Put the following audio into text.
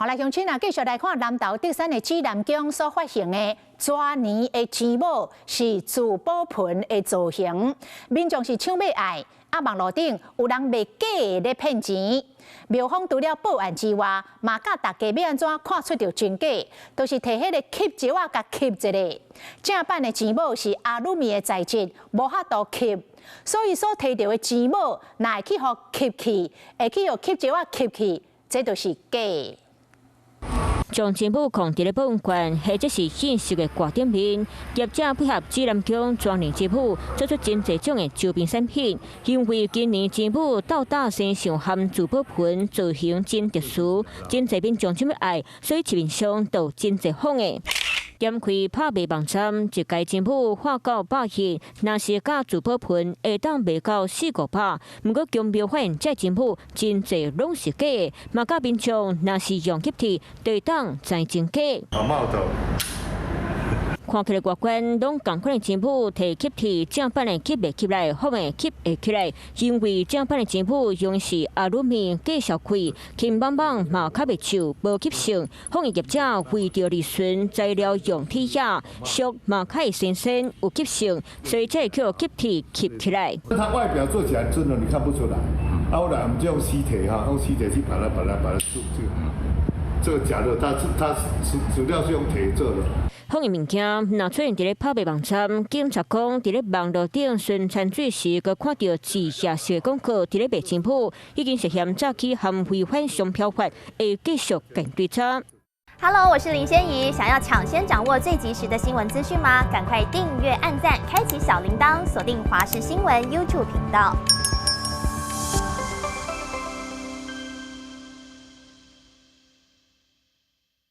好來，鄉親啊，繼續來看南投竹山的指南宮所發行的蛇年的錢母是聚寶盆的造型，民眾是搶欲愛，啊，網路頂有人賣假的咧騙錢。廟方除了報案之外，嘛教大家欲按怎看出著真假，就是提彼个吸石仔共吸一下。正版的錢母是阿魯米的材質，無法度吸，所以所提著的錢母，若會去予吸去，會去予吸石仔吸去，這就是假。將錢母囥佇咧保溫罐，或者是現實的掛頂面，業者配合指南宮蛇年錢母，做出真濟種的周邊產品。因為今年錢母鬥膽生像含聚寶盆造型真特殊，真濟民眾想欲愛，所以市面上就真濟仿的。點開拍賣網站，一支錢母畫到100億，若是佮聚寶盆會當賣到四五百。毋過宮廟發現這錢母真濟攏是假的，嘛教民眾若是用吸鐵，就會當知真假。看起來外觀攏仝款的錢母，提吸鐵正版的吸袂起來，仿的吸會起來。因為正版的錢母用是阿魯米繼續開，輕枋枋嘛較袂鏽，無吸性。仿的業者為著利潤，材料用鐵盒，俗嘛較會新鮮有吸性，所以才會去吸鐵吸起來。它外表做起來真的你看不出來，啊，後來我們就用吸鐵哈，用吸鐵去把它做這個，這個假的，它主料是用鐵做的。仿的物件若出現佇咧拍賣網站，警察講佇咧網路頂巡查水時，閣看著自下式廣告佇咧賣錢母，已經涉嫌詐欺和違反商標法，會繼續跟追查。 Hello，我是林仙怡，想要搶先掌握最及時的新聞資訊嗎？趕快訂閱、按讚、開啟小鈴鐺，鎖定華視新聞 YouTube 頻道。